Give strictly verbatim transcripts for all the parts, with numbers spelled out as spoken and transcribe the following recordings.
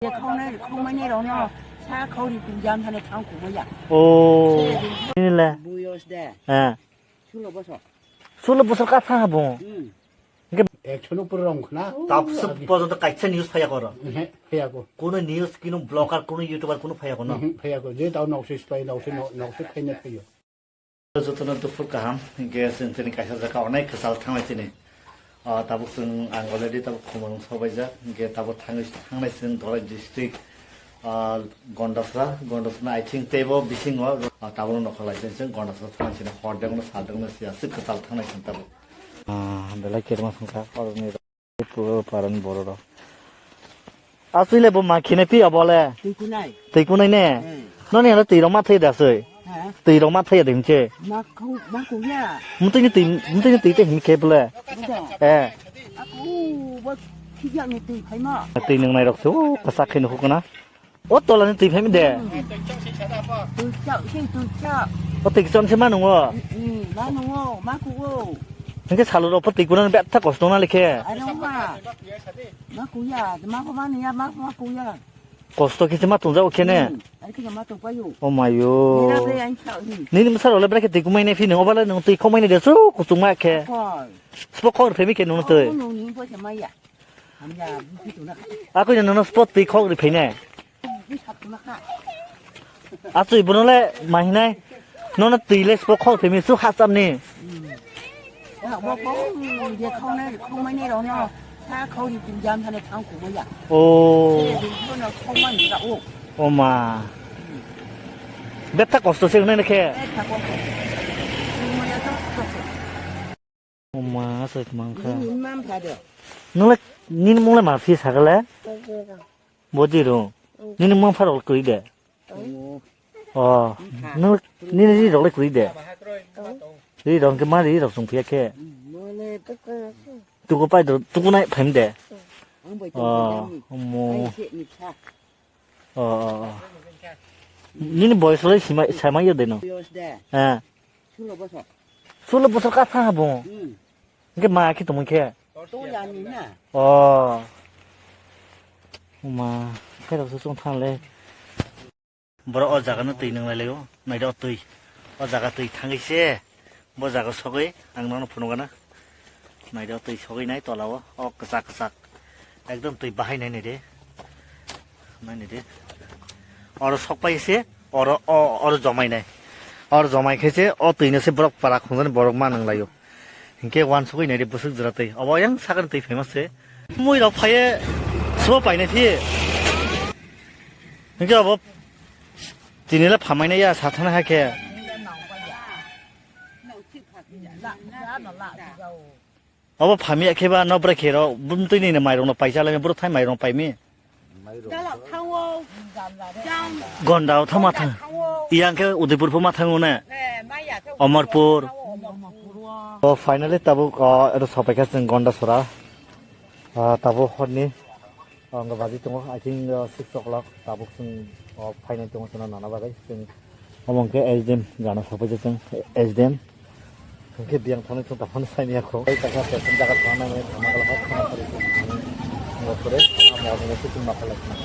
Khawnai, khawmani rokno sa khawri twijam hane thang kumaya. Oh. Nini le? Buyos de. Eh. Sulo bosor. Sulo bosor ka tha bo. Hmm. Ekshon upor rong khna. Tabuk porjonto kaisa news phaiya koro. Ehe, phaiya ko. Kono news, kono blogger, kono YouTuber, kono phaiya kono. Mhm, phaiya ko. Je tao nokse spai, nokse, nokse phaina phaiyo. Jotono duphur kaham, hingke chwng tini kaisa jaga onek kwchal thanglai tini. Ah, tabuk chwng ang already tabuk khumulwng sobaijak, hingke tabuk thangwi, thanglai chwng Dholai district, ah, Gondasra, Gondasra I think teibo bisingo, ah, tabukno nokha lai chwng Gondasra thanglai chwng hordekno saldekno siya, aswk kwchal thanglai chwng tabuk. Ah, belai kerma songkha, oroni. Puro paran borok rok. Aswk le bo ma khine pi abo le? Twi kunai. Twi kunai ne? Hmm. Noni hala twi rok ma thai da swi? Ha? Twi rok ma thai da himche. Ma khu, ma khu ya. Mutwi ni twi, mutwi ni twi te him khe bole. Budo. Eh. Aku bo khijak ni twi phai ma. Twi nung nai rok su kasak khe nukhuk na. O tola ni twi phaimi de. Twi chak, se twi chak. O twi chak se ma nungo. Mm, ma nungo, ma kugo. Hingke salo ro po twi kuna betha kosto na likhe. Ano ma. Ma kuya, ma ko ma niya, ma, ma kuya. Kosto kisi ma tungja o khene. Mm, ari kisa ma tungpayo. O mayo. Nira be ang chak ni. Nini msar ole bra khe twi kumai ne phini, obala nung twi khomai ne de su kuchung ma khe. Koi. Spo khor phemi khe nung twi. Nung ni po se ma ya. Hamya, buki tuna. Ako ya nung spo twi khok ri phai ne. Asui bono le mahinai. Nono twi le spo khol phemi su hacham ni. Bo bo je khongnai khongmani rokno sa khori twijam hane thang kubo ya. O. Bono khongmani ra o. O ma. Betha kosto se wngnai ne khe. Betha kosto. Khongmani to kosto. O ma, asai tongma wngkha. Nini mam phado. Nungle, nini mung le ma phi sakale? Bojiro. Nini mung pharok le kwrwi de? O, nung, nini ri rok le kwrwi de? Ri rok hwnkhe ma ri rok chwng phiya khe? Tuku pai do, tuku nai phaim de? O, omo. O, o, o. Nini boyos le sima, sama ya de no? Eh. Sulo bosor. Sulo bosor ka tha bo. Hmm. Hingke ma khe tongmoi khe? To ya ni na. O. Ma, khe rok se chong thang le. Borok o jaga no twi nang lai lai o. Nai do twi. O jaga twi thangwi se. Bo jaga sogwi ang nono phunukgana. Nai do twi sogwi nai tola o. O kwchak kwchak. Ekdom twi bahai nai nai de. Nai nai de. Oro sok pai se, oro, o, oro jomai nai. Oro jomai khe se, o twi no se borok para khungjani borok ma nang lai o. Hinkhe uansugwi nai de bwswk jora twi. Obo yang sakani twi phaima se. Mui rok phaiye, sbo painai phiye. Hinkhe obo tini le phamai nai ya, sa thana hai khe. Obo phamya khe ba no bwrwi khe rw, bumtwi nini mairung no paisa lai, bwrwi thai mairung paimi. Dalak thango. Jang. Gonda o thama thang. Thango. Yang khe Udaipur pho ma thango ne. Eh, maya khe Amarpur. Thango, Amarpur. O finally tabuk, o, ero sopai kha chwng Gondasora. O, tabuk horni. Ang baji tongo, I think, uh, six o'clock, tabuk chwng, uh, phainai tongo chwngno nana bagwi. Chwng omo hwnkhe S D M gana sokphaijak chwng, S D M. Hwnkhe biyang thangwi chwng taphano saimanya kho. Tei kaisa station jaga thangna nangmani thangma kala kha khana phari chwng thangwi pore, omo organization chwng ma khalai khna.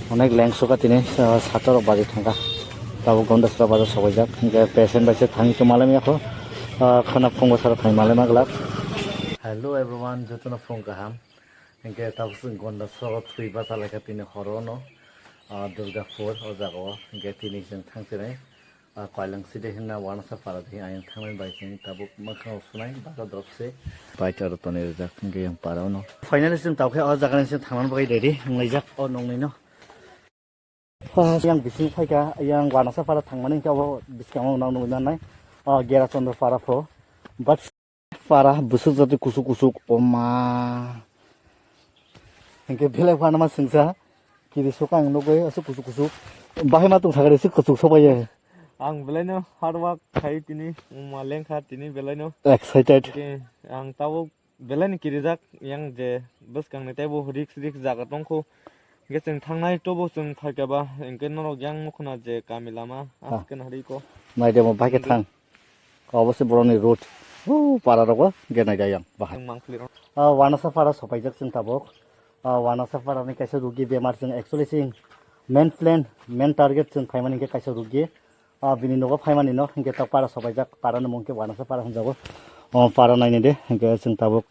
Onek lengso kha tini, uh, satorok baji thangkha. Tabuk Gondasora bazar sokphaijak. Hwnkhe patient bai se thangwi chwng malaimanya kho. Uh, khana phungo sara thangwi malaima glak. Hello everyone, jotono phung kaham. Hingke tabuk chwng Gondasora thwi bachalaikha tini horo no, ah, Durgapur o jaga o. Hingke tini chwng thangsinai, ah, Koilangside hinna Wanasapara de ayang thangnai bai chwng tabuk mwkhang rok sunai bacha drop se. Bai charo tonwi rijak hingke yang para o no. Finally chwng tabukhe o jaga ni chwng thangna bagwi ready wnglaijak o nokni no. Yang bising phaikha, yang Wanasapara thangmani hingke abo bwskango nang nugui mannai, o Gera Chandra para pho. But para bwswk jatwi kusuk kusuk, oma. Hingke belai uanama singsa, kiri sok ang nugui aswk kusuk kusuk. Bahai ma tong sakha de, aswk kusuk sok bai ye. Ang belaino hard work khai tini, wngma lengkha tini belaino. Excited. Hingke ang tabuk Belai ni kirijak yang je bwskang ni teibo risk risk jaga tongkho. Hingke chwng thangnai tobo chwng phaikha ba hingke norok yang nukhuna je kami lama. Ah. Aske na hari ko. Naide mo bahai khe thang. Obo se borok ni road. O para rogo hingke naida yang bahai. Chwng mangpili rok. Ah, Wanasapara sopaijak chwng tabuk. Ah, Wanasa para ni kaisa rugi bemar chwng actually chwng main plan, main target chwng phaimani hwnkhe kaisa rugi. Ah, bini nogo phaimani no hwnkhe tok para sobaijak, para ni mung khe Wanasa para hwnjago. O para naini de hwnkhe chwng tabuk,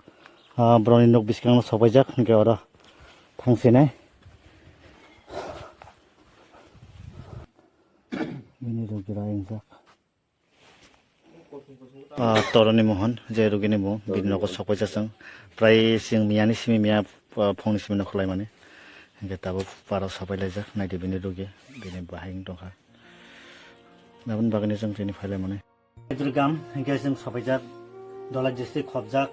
ah, boroni nok biskang no sobaijak hwnkhe oro thangsinai. Bini rugi rai wngjak. Ah, Toroni Mohon, je rugini mung, bini nogo sokpaijak chwng. Prai chwng miyani simi miya, ah, phongni simi no khwlaimani. Hwnkhe tabuk para sopai laijak, naidi bini rugi, bini bahai wng tongkha. Aboni bagwino chwng tini phailaimani. Durgam, hwnkhe chwng sopaijak, Dholai district khobjak,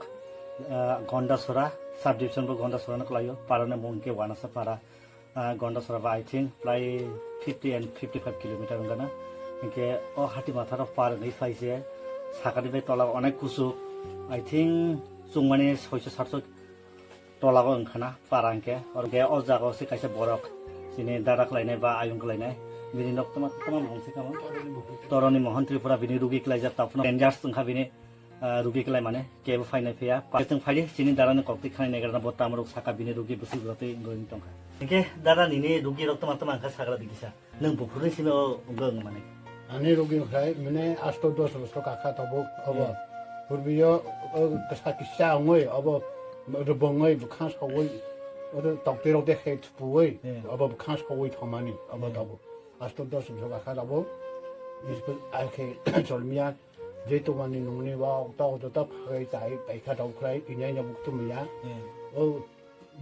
ah, Gondasora, sub division bo Gondasora no kwlaio, para ni mung hwnkhe Wanasa para. Ah, Gondasora ba, I think, prai fifty and fifty five kilometer wngana. Hwnkhe o Hatimatharo par wngwi phai se, sakani bai tola onek kuchuk, I think, chwngmani soiso satso tola o wngkhana para hwnkhe. Oro hwnkhe o jaga o se kaisa borok, chini dada khlainai ba ayung khlainai, bini nok tama, tama bung se kamo? Toroni Mohon Tripura, bini rugi khlaijak, taphuno rangers wngkha bini. Ah, rugi khlai mane, kebo phainai phiya. Pa-, chwng phaidi, chini dada ni kok twi khanai naigra na bo tamrok saka bini rugi bwswk jotwi wngwi tongkha. Hwnkhe dada nini rugi rok tama tama wngkha sagra di kisa. Nwng buphurni simi o wngwi wng mani. Ani rugi khlai mane asto dos bosor kakha tabuk obo. Hmm. Purbiyo, o, kisa kisa wngwi obo rwbwngwi bwkhang sawi, o, tokti rok de khe thupuwi, hmm, obo bwkhang sawi thomani obo, hmm, tabuk. Asto dos bosor kakha tabuk. Ispo akhe cholmiya. Je tongmani nungni ba okta okta ta phagai chai paikha rok khlai tini aino buktum ya. Hmm. O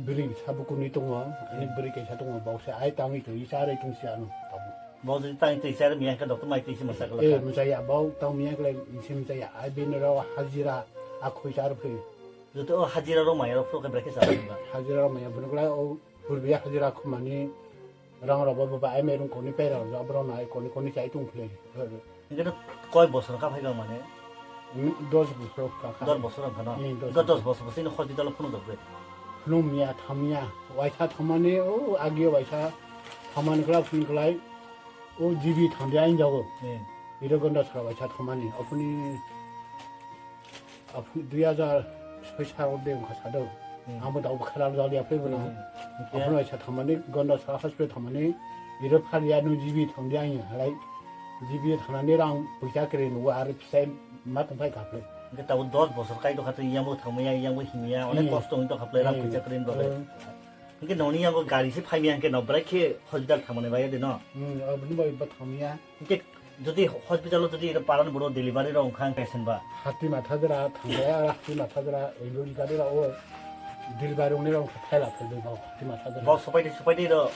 bwrwi sa bukurni tongo, ani, hmm, bwrwi kaisa tongo, boksa ai tangwi twi sa rai tongsi ano tabuk. Bo jodi tangwi twi sa rai miya khe doktor mai twi si masa kala. Eh, masa ya, bo tang miya khlai si masa ya, ai bini rok hajira a khoi sa rw phai. Joto o hajira rok maya rok phuru khe brekhe sa rw ba. Hajira rok maya bini khlai o Purbiya hajira khumani rang rok bo ba ai mairung koni pera rok bo rok nai koni koni chai tung phle. Hingke to koi bosor ka phai bang mane? Hmm, dos bosor ka kha. Dos bosor wngkha no? Hmm, dos bosor. Dos bosor bosini hospital o phunuk jok bai? Phunuk miya, thamya. Waisa thamani o agio waisa thamani kla phun klai o G B thamya in jago. Hmm. Iro gonda sara waisa thamani. Apuni Aphuru dui hajar soi sal de wngkha sado. Hmm. Ang bo dago khelal jol ya phai bono. Hmm. Aphuru aisa thamani gonda sa hospital thamani iro phal ya no G B thang di ang ya halai G B thanani rang puisa kre nugo ar pisai ma tong phai kha phle. Hingke tabo dos bosor kai tongkha tei yang bo thangmaya yang bo himya onek, hmm, kosto wng tongkha phle rang, hmm, puisa kre ni bagwi. Hmm. Hingke noni yang bo gari se phaimya hingke no bwrai khe hospital thangmani bai de no. Hmm, aboni bai bo thangmaya. Hingke jodi hospital o jodi ero paran boro delivery rok wngkha hingke sen ba? Hati matha jora thangbai, ar hati matha jora ambulance gari rok o delivery wngnai rok thai la phai bai bo hati matha jora. Bo sopai de, sopai de ro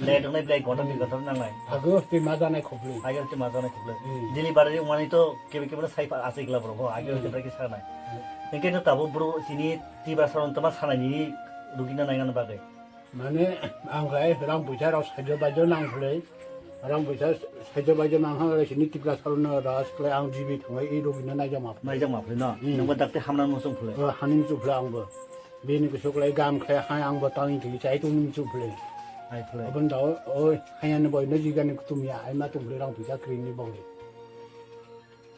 late wngnai belai gonta dui gonta nangnai. Ago hati ma janai khobli. Ago hati ma janai khobli. Hmm. Delivery wngmani to kebe kebe sai pha asai gla borok bo. Ago hati, hmm, brai khe sanai. Hmm. Hingke no tabuk boro sini Tiprasa rok tama sanai nini rugina nainani bagwi. Mane, ang khlai rang puisa rok saijo baijo nang khlai, rang puisa saijo baijo nang khlai sini Tiprasa rok no ras khlai ang G B thangwi i rugino naijak ma. Naijak ma khlai no? Hmm. Nungba dakti hamna muchung khlai? O, hani muchung khlai ang bo. Bini kusu khlai gam khlai hai ang bo tangwi thwi chai tung muchung khlai. Hai khlai. Abon dao, o, hayani boy no jigani kutum ya, ai ma tung khlai rang puisa kring ni bongli.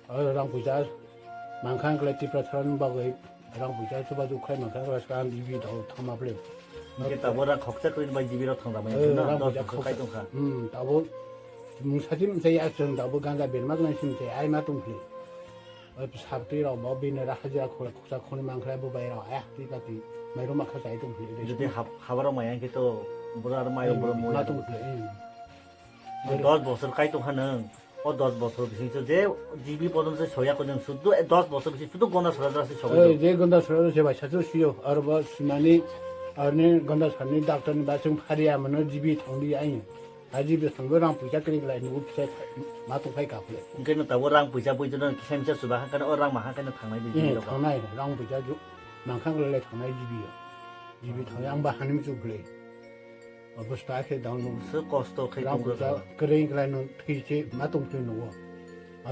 O rang puisa mankha wngkhlai Tiprasa ni bagwi rang puisa chubachu khai mankha wngkhlai swkang G B rok thangma phli. Hingke tabuk rang khoksa kwrwini bai G B rok thangjakmani, eh, wngkhe no, rang dos puisa bosor khoksa kai tongkha. Hmm, tabuk mungsa chim chai ya chwng tabuk ganja berma gwnang chim chai ai ma tong phli. O sapti rok bo bini ra hajira khoksa khoksa khoni mankhlai bo bai rok ai hati pati mairum makha chai tong phli. Jodi hab-, habar rok maya hingke to boro aro mai rok boro, hmm, moi ma rok tong phli, hmm. Dos bosor kai tongkha nwng. O dos bosor bisingso je G B podon se soya ko nwng sudu, eh, dos bosor bising sudu gonda sora jora se sogwi. Eh, je gonda sora se bai sachu siyo, aro bo simani, arni gonda sarni doctor ni ba chwng phariya mano G B thangdi ai. A G B thangbo rang puisa kri lai nugo pisa ma tong phai ka phule. Hingke no tabo rang puisa bui jono kisa misa suba hangkano o rang ma hangkano thangnai di. Hmm, G B rok. Thangnai, rang puisa ju, mankha lai thangnai G B yo. G B thangwi ang ba hani muchung phule. Obostha khe dang nung. Se kosto khe rang tong puisa rwkha. Kwrwi khlai nung thwi se ma tong thwi nungo.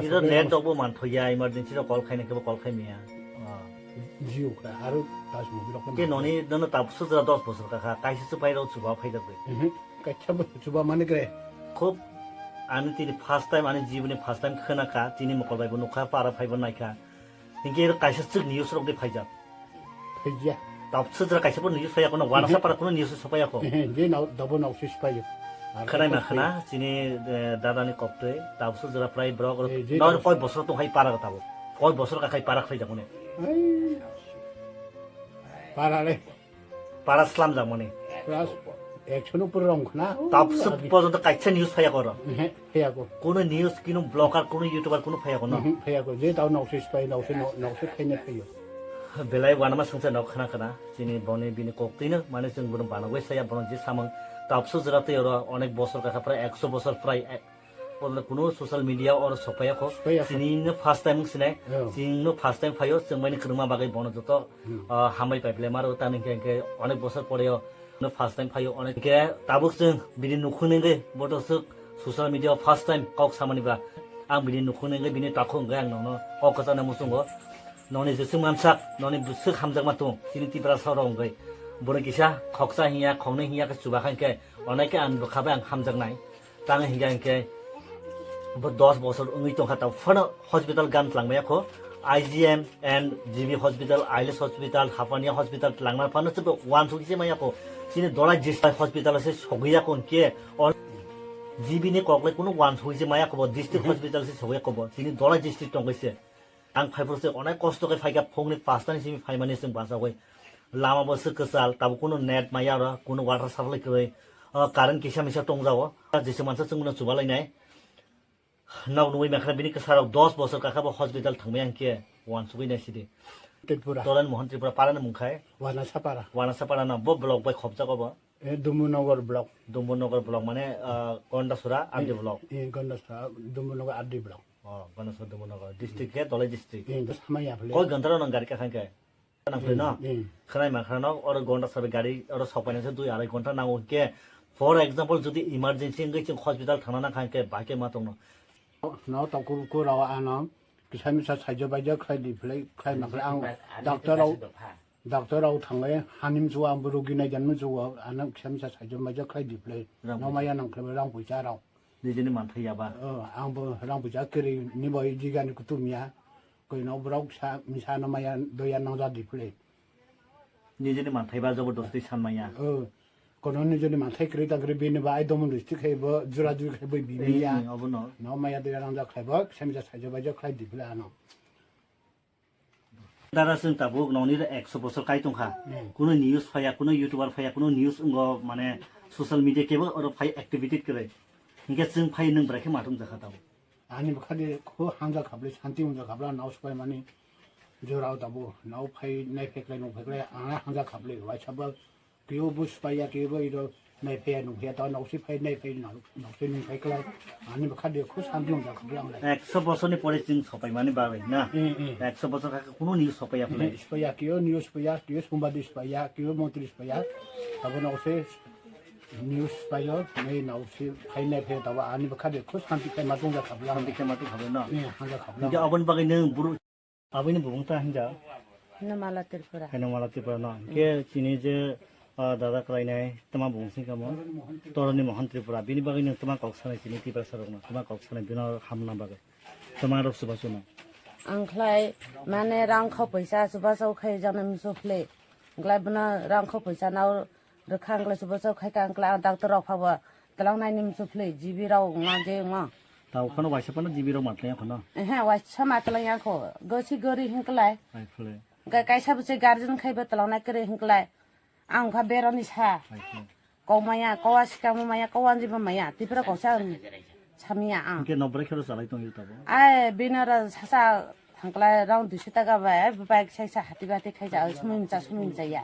Iro aswk net rok bo manthoya, emergency rok call khaina khe bo call khai maya. Ah. Jio kha, aro tas mobile rok. Ke noni nono tab sujra dos bosor kakha, kaisa se pai rok chuba phai jak bai. Mhm. Kaisa bo chuba mani kre. Khub ani tini first time, ani jiboni first time khna kha, tini mokol bai bo nukha, para phai bo naikha. Hinkhe iro kaisa chwk news rok de phaijak. Phaijak. Tabuksa jora kaisa bo news phaiya kono, wanasa para kono news sophaiya ko. Eh, je nao, dabo nao se sophaiyo. Khwnai ma khwna, chini, eh, dada ni koktwi, tabuksa jora prai borok, eh, je nor koi bosor tong hai para tabo. Koi bosor ka khai para khlai jakone. Ai. Para le. Para slam jakmani. Plus, ekshon upor rong khwna. Tabuksa porjonto kaisa news phaiya koro. Eh, phaiya ko. Kono news, kino blogger, kono YouTuber, kono phaiya kono. Mhm, phaiya ko. Je tao nao se sophai, nao se, nao, nao se phaina phaiyo. Belai wanama songsa nok khana khana. Chini boni bini koktwino, mane chwng bono banagwi saya, bono je samung tabuksa jora tei oro onek bosor kakha prai ekso bosor prai, eh, bono kuno social media oro sophaiya kho. Sophaiya kho. Chini no first time sinai, oh, chini no first time phaio, chwng mani kwrwngma bagwi bono joto, hmm, ah, hambai pai phle maro, tani hwnkhe, hwnkhe onek bosor pore o no first time phaio, onek hwnkhe tabuk chwng bini nukhung nengwi boto swk social media o first time kok samani ba. Ang bini nukhung nengwi bini takhuk hwnkhe ang nono kok kwchangna muchungo. Noni jeswk mansak, noni bwswk hamjakma tong, chini Tiprasa rok wngwi. Borok kisa khoksa hinya, khoknwi hinya khe chuba kha hinkhe, onai khe ang bwkha bai ang hamjaknai. Tang hinkhe hinkhe bo dos bosor wngwi tongkha, tamo phano hospital gan twlang maya kho. I G M and G B hospital, Ailes hospital, Hapania hospital twlangna phano chwngbo wansugwi se maya kho. Chini Dholai district hospital se sogwi ya kho hinkhe, o G B ni koklai kunu wansugwi se maya kho bo, district hospital se sogwi ya kho bo. Chini Dholai district tongwi se. Ang phaiphuru se onek kosto khe phaikha, phungni pasta ni simi phaimani chwng bachagwi. Lama bo se kwchal, tabuk kunu net maya oro, kunu water supply kwrwi. O current kisa misa tongjago. Jesa mansa chwng no chubalainai. Nok nugwi mankha bini kwsarok dos bosor kakha bo hospital thangmaya hinkhe wansugwi naisidi. Tripura. Toran Mohan Tripura para ni mungkhai. Wanasapara. Wanasapara no bo block bai khopjago bo. Eh, Dumbunogar block. Dumbunogar block mane, ah, Gondasura R D block. Eh, Gondasura, Dumbunogar R D block. Oh, Gondasura Dumbunogar. District khe Dholai district. Eh, samaya phle. Koi ghanta rok nang gari kakhang khe? Nang phle no? Eh, eh. Khwnai ma khwna no, oro Gondasura gari, oro sokpaina se dui arai ghanta nango khe. For example, jodi emergency wngwi chwng hospital thangna nang kha khe, bai khe ma tongno? No, to ku, ku rawa ano, kisa misa saijo baijo khlai di phle, khlai ma khlai ang, doctor rok, Doctor rok thangwi hanimsu ang bo rogi naijanmani chugo, ano kisa misa saijo maijo khlai di phle. Rang no maya nang khlai rang puisa rok. Nijini manthai ya ba? Oh, ang bo rang puisa kwrwi ni bo jigani kutum ya. Koi no borok sa misa no maya doya nang ja di phle. Nijini manthai ba jobo dosti san maya. Oh, kono nijini manthai kwrwi ta kwrwi bini ba ai domon dosti khai bo jura juri khai bo bini ya. Eh, obo no. No maya doya nang ja khai bo kisa misa saijo maijo khlai di phle ano. Dada, chwng tabuk nokni ekso bosor kai tongkha. Hmm. Kuno news phaiya, kuno YouTuber phaiya, kuno news wngkha, mane social media kebo oro phai activity kwrwi. Hinkhe chwng phai nwng bwrwi khe matung jakha tabuk. Ani bwkha de kho hamjak khablai, santi wngja khablai, nao swbai mani jorao tabuk, nao phai nai pheklai, nao pheklai, ang hamjak khablai, waisa bo Kebo bo swpaiya, kebo iro naiphaiya, nungphaiya, tao nokse phai naiphai, nok-, nokse nungphai kwlai. Ani bwkha de kho santi wngya kho bwlang lai. Ekso bosorni pore chwng sopaimani bagwi na? Eh, eh. Ekso bosor kha khe kunu news sopaiya kho lai. Eh, swpaiya, kebo news swpaiya, kebo sombadi swpaiya, kebo montri swpaiya. Abo nokse news swpaio, nei nokse phai naiphaiya, tao ani bwkha de kho santi khai ma tongya kho bwlang lai. Santi khai ma tong kha bwlang no? Eh, hanja kha bwlang. Hingke aboni bagwi nwng buru Aboni bumung ta hinja? Hinamala Tripura. Hinamala Tripura no. Hingke chini je, ah, dada kwlainai, tama bumung sing kamo? Toroni Mohan Tripura. Bini bagwi nwng tama kok sanai chini Tiprasa rokno? Tama kok sanai bino hamna bagwi? Tama rok chuba chuno? Ang khlai mane rang kho poisa chuba chau khai jana miso khlai. Khlai bwna rang kho poisa nao Rwkha wngkle chubo chau khai ka wngkle ang doctor rok phabo twlang nai ni muchuk phli G B rok wngma je wngma. Tao phano waisa phano G B rok matla ya phano. Ehe, waisa matla ya kho. Gosi gori hingklai. Ai phale. Ga kaisa bwse guardian khai bo twlang nai kre hingklai. Ang kha beroni sa. Ai phale. Kau maya, kau asikamo maya, kau anjibo maya. Tipra kau sa ang samya ang. Hingke no bwrwi khero chalai tong yo tabo. Ai bino ra sasa thangklai rang duiso taka bai, ai bike sai sa hati bati khai ja, sumi mcha, sumi mcha ya.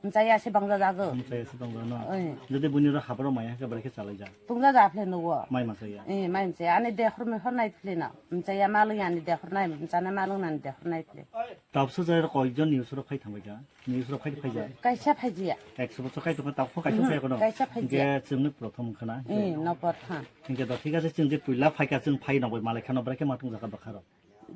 Mchaya se bangja jago. Mchaya se bangja no. Oi. Jodi buini ro habro maya ke bwrwi khe chalai ja. Tungja ja phle nugo. Mai machaya. Eh, mai mchaya. Ani dehor mehor nai phle no. Mchaya malung ani dehor nai, mchana malung ani dehor nai phle. Tabso jai ro koi jon news ro phai thangbai ja. News ro phai phai ja. Kaisa phai jia. Ekso bochor khai tongkha tabso kaisa phai kono. Kaisa phai jia. Hingke chwngno prothom khana. Eh, no prothom. Hingke do thik ase chwng je puila phai ka chwng phai no bai malai khano bwrwi khe matung jaka bwkharo.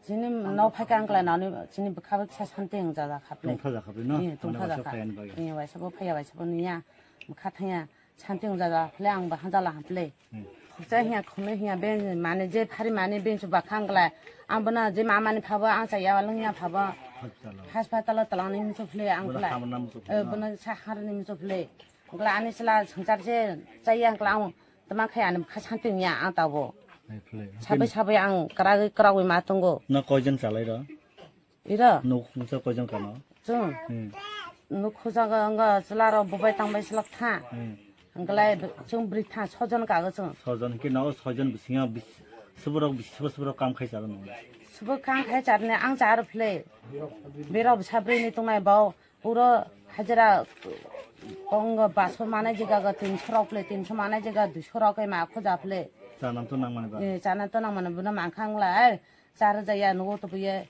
Chini no phai kang kla nani chini bwkha bwkha santi wng jaga khaple. Tongtha jaga khaple no? Eh, tongtha jaga. Waisa phai ani bagwi. Eh, waisa bo phaiya, waisa bo niya. Bwkha thangya santi wng jaga khaple ang bo hanja la haple. Hmm. Khoksa hiya khone hiya be mane je phari mane be chu bwkha ang kla. Ang bono je ma mani phabo ang cha ya lung ya phabo. Hospital o. Hospital o twlangni muchung philwi ang. Bono khlai. Hamrwna muchung philwi, eh, no? Bono sa harni muchung philwi. Ang khlai ani chwla swngchar se chaya ang khlai ang tama khai ani bwkha santi wngya ang tabuk. Hai philwi. Sabai sabai ang kwragwi kwragwi ma tongo. No koijon chalai rw? Iro? Nuk muchung koijon kano? Chwng. Hmm. Nuk khujago wngkha chwla rok bubai tangbai swlak tha. Hmm. Hwnkhe lai chwng bwrwi tha, sojon kago chwng. Sojon hwnkhe no sojon bisingo bis-, suborok bis-, subo suborok kam khai charo nung. Subo kam khai charni ang charo philwi. Berok bwsa bwrwini tongnai bo uro hajira kong baso manai jega ga tinso rok philwi, tinso manai jega duiso rok ma khuja philwi. Chanam to nang mani ba. Eh, chanam to nang mani bono mankha wngla, eh. Char jaya nugo to buye,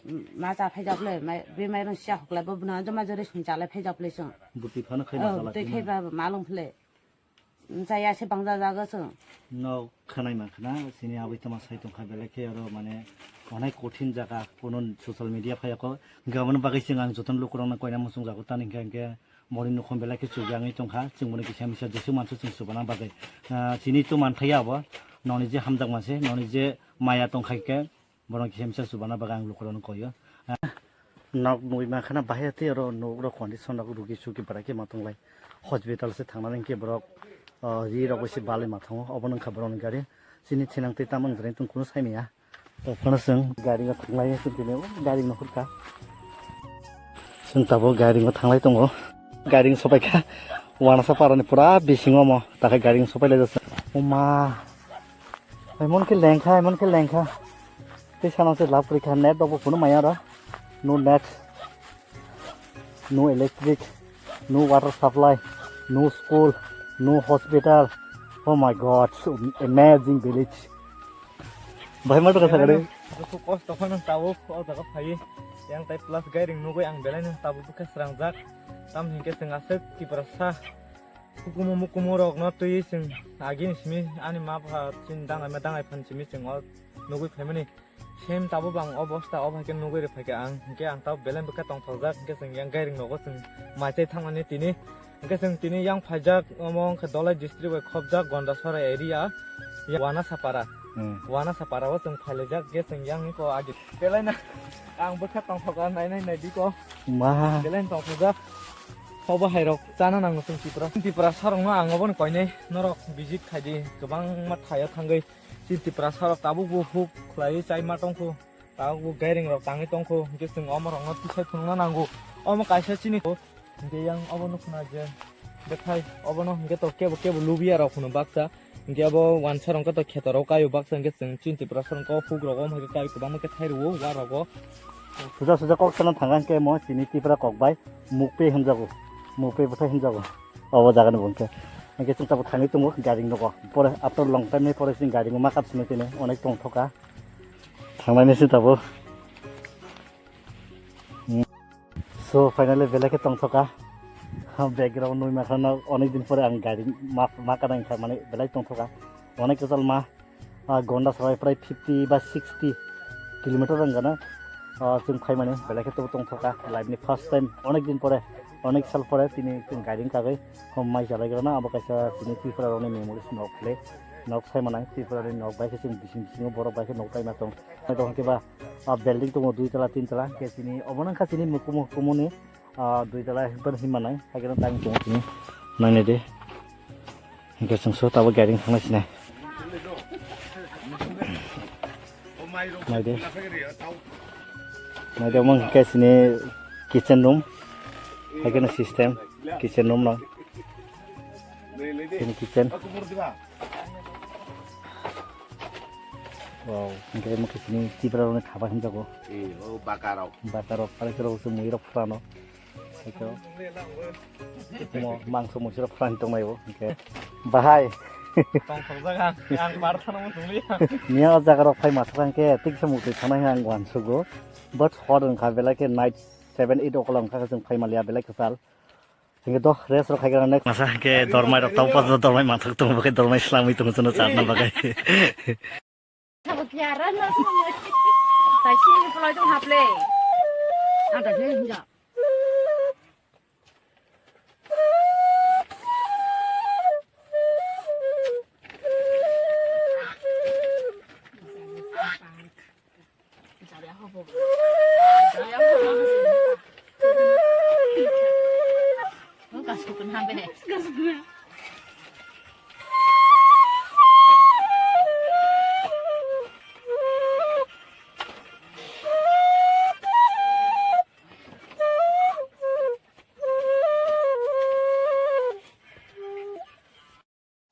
mm, ma cha phai jak le, mai, be mairung sia hok le, bo bwna joma jori sung cha le phai jak le sung. Bwtwi phano khai ma cha la. Oh, bwtwi khai ba malung phle. Jaya se bangja jaga sung. No khanai ma khna, sini abui tama sai tong kha belai khe aro mane onai kothin jaga, kono social media phai ako. Gabon bagwi sing ang joton lukurok no koina muchung jago tani hingke hingke. Mori nukhung belai khe chubiyangwi tongkha, chwng bono kisa misa jesuk mansu chwng chubana bagwi. Ah, chini to manthai abo, noni je hamjak manse, noni je maya tongkha khe, bono kisa misa chubana bagwi ang lukurokno koyo. Ah, nok nugwi mankha na bahai tei oro nok rok condition rok rugi sugi bwrai khe ma tonglai. Hospital se thangnani hwnkhe borok, ah, ri rok bai se balwi ma thango, obo no wngkha borokni gari. Chini thinang tei tamo wngjaknai tong kunu sai manya. Tei phano chwng gari o thanglai se tini o gari no hurkha. Chwng tabuk gari o thanglai tongo. Gari sopai kha Wanasa para ni pura bisingo mo. Takhai gari sopai lai jasa. Oma. Emon khe lengkha, emon khe lengkha. Tei sana se lab kri kha net rok bo phunu maya ro. No net. No electric, no water supply, no school, no hospital. Oh my God, so amazing village. Bahai ma tongkha sakari. Duku kosto phano tabuk o jaga phai. Yang tai plus gairing nugui ang belai no tabuk bwkha srangjak. Tam hinkhe chwng aswk Tiprasa hukumu mukumu rok no twi chwng agini simi ani ma bupha chini dangai ma dangai phan simi chwng o nugui phaimani. Same tabuk bo ang o bosta o bai khe nugui rw phaikha ang, hinkhe ang tabuk belai bwkha tongthokjak, hinkhe chwng yang gairing nogo chwng mai chai thangmani tini. Hinkhe chwng tini yang phaijak, omo wngkha Dholai district bai khopjak Gondasora area, ya Wanasapara. Hmm. Wanasapara o chwng phailaijak, hinkhe chwng yang iko agi belai na ang bwkha tongthokha, nainai naidi ko. Ma. Belai tongthokjak. Obo hai rok chana nango chwng Tripura. Tripura sarokno ang obono koinai norok visit khaidi, kwbangma thaio thangwi. Chini Tiprasa rok tabuk bo huk khlaiwi chai ma tongkho, tabuk bo gairing rok tangwi tongkho, hinkhe chwng omo rokno tisai phunukna nango. Omo kaisa chini kho, hinkhe yang obo nukhna je bethai obono hinkhe to kebo kebo lubiya rok hwno baksa, hinkhe abo wansa rok khe to kheto rok kaio baksa, hinkhe chwng chini Tiprasa rok huk rok omo hai khe kai kwbangma khe thai rwo wa rogo. Suja suja kok sana thangkha hinkhe mo chini Tipra kok bai mukpe hinjago, mukpe bwthai hinjago. Obo jaga ni bo hinkhe. Hinkhe chwng tabuk thangwi tongo gari nogo. Pore after long time ni pore chwng gari no ma kat simi tini onek tongthoka. Thangnai ni se tabuk. Hmm. So finally belai khe tongthoka. Background nui makha na onek din pore ang gari ma, ma kana hinkha mane belai tongthoka. Onek kwchal ma. Ah, Gonda sabai prai fifty ba sixty kilometer wng gana. Ah, chwng phaimani belai khe tongthokha life ni first time, onek din pore, onek sal pore tini chwng gairing kagwi hom mai chalai gana. Abo kaisa tini Tripura rokni memories nok khlai, nok sai manai Tripura ni nok bai khe chwng bising bisingo borok bai khe nok taima tong. Mai tong khe ba, ah, building tongo dui tala tin tala, khe tini obo nang kha tini mukumu hukumu ni. Ah, dui tala ekdom himma nai, hai khe tang tongo tini. Nai nai de. Hinkhe chwng so tabuk gairing thangnai sinai. Nai de. Nai de, omo hinkhe sini kitchen room. Hai khe no system, kitchen room no. Sini kitchen. Wow, hinkhe omo khe chini Tripura rokni thaba hinjago. Ee, o baka rok. Baka rok, phalai khe rok se mui rok phrano. Eko. Mo, mangso mui se rok phrani tongmai bo, hinkhe. Bahai. Tongthokjak ang, ang bar thano mo tongli. Niya o jaga rok phai mathok hinkhe, tiksa mukti thanai ang uansugo. But hor wngkha belai khe night seven, eight o'clock wngkha khe chwng phai maliya belai kwchal. Hinkhe do rest rok khai kana next. Masa hinkhe dormai rok tau pato dormai manthok tongo, bo khe dormai swlamwi tongo chwngno charna bagwi. Sabo kiyara na sumui. Tai sini pulai tong haple. Ada je hinja.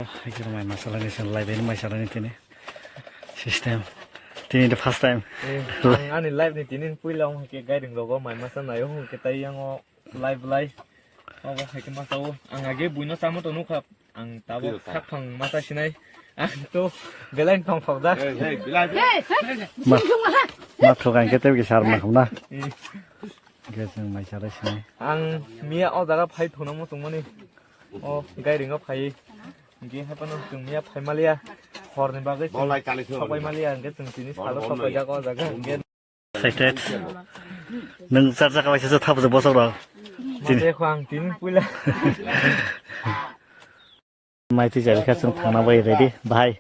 Hai khe mai masa lainai chwng live ni mai salai ni tini. System. Tini the first time. Eh, ang ani live ni tini puila wng khe gairing rogo mai masa naio wng khe tai yango live live. Obo hai khe masa o. Ang age buino samo to nukha. Ang tabuk sak phang masa sinai. Ang to belai tong thok da. Ma, ma thok ang khe tebki sar ma khum na. Eh. Hingke chwng mai chara sini. Ang miya o jaga phai thuna muchung mani. O gairing o phai. Hingke haphano chwng miya phai maliya. Hor ni bagwi chwng sopai maliya. Hingke chwng tini salo sopai jak o jaga. Hingke excited. Nwng char chakha bai se thap se bosok rok. Tini. Mate kho ang tini puila. Mai twi jari kha chwng thangna bai ready. Bahai.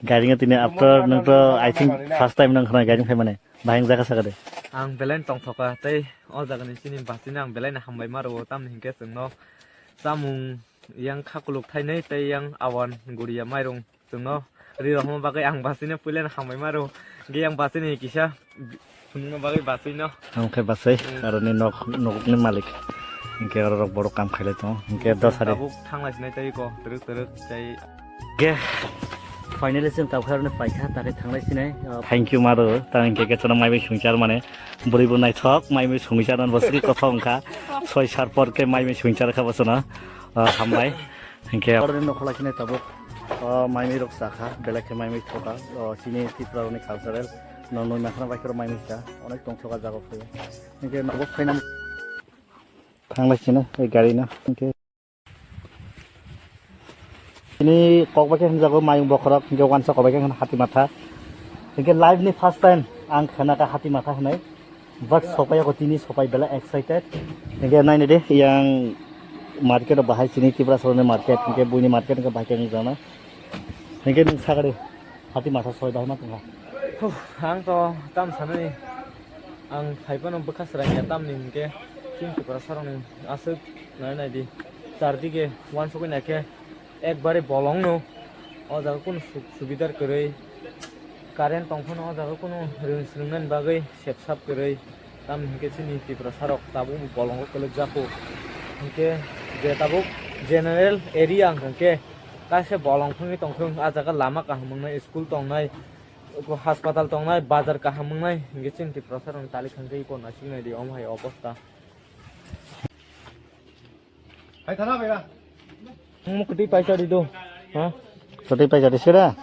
Gairing tini after nwng to I think first time nwng khna gairing phai mani. Bahai wng jaka sakade. Ang belai tongthoka tei o jaga ni chini bachini ang belai hambai ma rwo tamni hinkhe chwngno chamung yang khakuluk thainai tei yang awan guria mairung chwngno ri rohorma bagwi ang bachini puila hambai ma rwo. Ge yang bachini kisa Phunukna bagwi bachwino. Ang khe bachai, hmm, aroni nok, nokni malik. Hinkhe oro rok borok kam khailai tongo. Hinkhe dos hari. Tabuk thanglai sinai tei ko, twrwk twrwk tei. Ge, finally chwng tabuk aroni paikha, tari thanglai sinai. Thank you, maro. Tang hinkhe khe chwngno mai bai swngchar mane. Bwrwi bo naithok, mai bai swngchar mane, bwswkhe kothok wngkha. Soi sar por khe mai bai swngchar kha bo chwngno. Ah, hambai. Hinkhe oro nokho lakhina tabuk, o, maimui rok chakha, belai khe maimui thoka, o, chini Tripura rokni cultural, no, noi makhana bai khoro maimui cha, onek tongthoka jaga phai. Hinkhe nobo phaina thanglai chini, ei gari no, hinkhe. Chini kok bai khe hwnjago mayung bokhorok, hinkhe wansa kok bai khe hwn hati matha. Hinkhe life ni first time ang khana ka hati matha hwnwi. But sopai ako tini sopai belai excited. Hinkhe naini de yang market o bahai chini Tripura soroni market hinkhe buini market hinkhe bahai khe wngjaknai. Hinkhe nwng sagri hati matha sopai bahai ma tongkha. Huh, ang to tam sanani ang phai phano bwkha srang ya tamni hinkhe chini Tripura soroni aswk nai nai di chardike wansugwi naikhe. Ekbare bolongno o jaga kunu suk subidar kwrwi, current tong phano o jaga kunu rwng swrwngna ni bagwi sepsap kwrwi, tamni hinkhe chini Tiprasa rok tabuk bolongo kwlwk jaku. Hinkhe je tabuk general area wngkha khe kaisa bolong phangwi tongthung, a jaga lama kaham wngnai, school tongnai, haspatal tongnai, bazar kaham wngnai, hinkhe chini Tiprasa rokni talik kha khe iko naisik nai di omo hai obostha. Hai thana bai ba. Mo kwtwi paisa di do. Ha? Kwtwi paisa di sira.